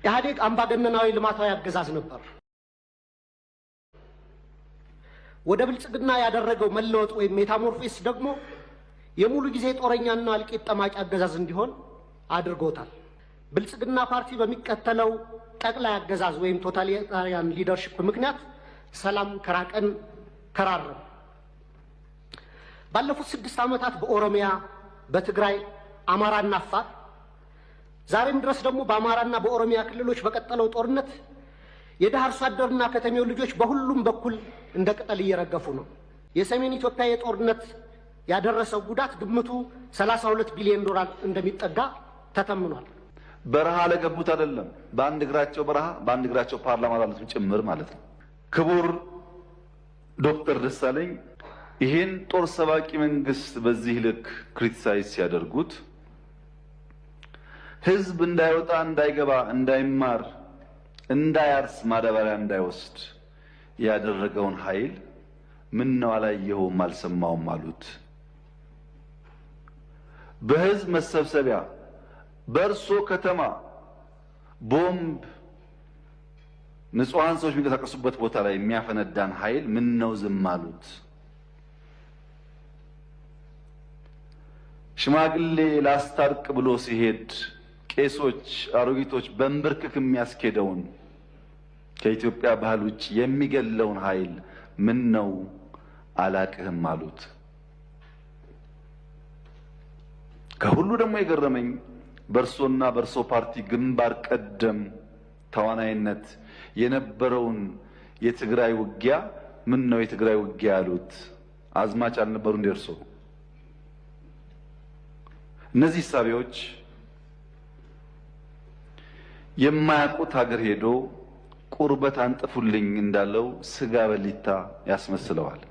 ኢህአዴግ አምባገነናዊ ልማታዊ አገዛዝ ነበር። ወደ ብልጽግና ያደረገው መለወጥ ወይም metamorphosis ደግሞ የሙሉ ጊዜ ጦረኛና እልቂት ጠማቂ አገዛዝ እንዲሆን አድርጎታል። ብልጽግና ፓርቲ በሚከተለው ጠቅላይ አገዛዝ ወይም totalitarian leadership ምክንያት ሰላም ከራቀን ከራረም። ባለፉት 6 ዓመታት በኦሮሚያ፣ በትግራይ፣ አማራና አፋር ዛሬም ድረስ ደግሞ በአማራና በኦሮሚያ ክልሎች በቀጠለው ጦርነት የድሃ አርሶ አደርና ከተሜው ልጆች በሁሉም በኩል እንደ ቅጠል እየረገፉ ነው። የሰሜን ኢትዮጵያ የጦርነት ያደረሰው ጉዳት ግምቱ 32 ቢሊዮን ዶላር እንደሚጠጋ ተተምኗል። በረሃ ለገቡት አይደለም፣ በአንድ እግራቸው በረሃ በአንድ እግራቸው ፓርላማ ላሉትም ጭምር ማለት ነው። ክቡር ዶክተር ደሳለኝ ይሄን ጦር ሰባቂ መንግስት በዚህ ልክ criticize ሲያደርጉት ህዝብ እንዳይወጣ፣ እንዳይገባ፣ እንዳይማር፣ እንዳያርስ፣ ማዳበሪያ እንዳይወስድ ያደረገውን ኃይል ምን ነው አላየኸውም አልሰማውም አሉት። በህዝብ መሰብሰቢያ በእርሶ ከተማ ቦምብ ንጹሃን ሰዎች የሚንቀሳቀሱበት ቦታ ላይ የሚያፈነዳን ኃይል ምን ነው ዝም አሉት? ሽማግሌ ላስታርቅ ብሎ ሲሄድ ቄሶች፣ አሮጊቶች በእንብርክክ የሚያስኬደውን ከኢትዮጵያ ባህል ውጭ የሚገለውን ኃይል ምን ነው አላቅህም አሉት? ከሁሉ ደግሞ የገረመኝ በእርሶና በእርሶ ፓርቲ ግንባር ቀደም ተዋናይነት የነበረውን የትግራይ ውጊያ ምን ነው የትግራይ ውጊያ ያሉት? አዝማች አልነበሩ እንደ እርሶ? እነዚህ ሳቢዎች የማያውቁት ሀገር ሄዶ ቁርበት አንጥፉልኝ እንዳለው ስጋ በሊታ ያስመስለዋል።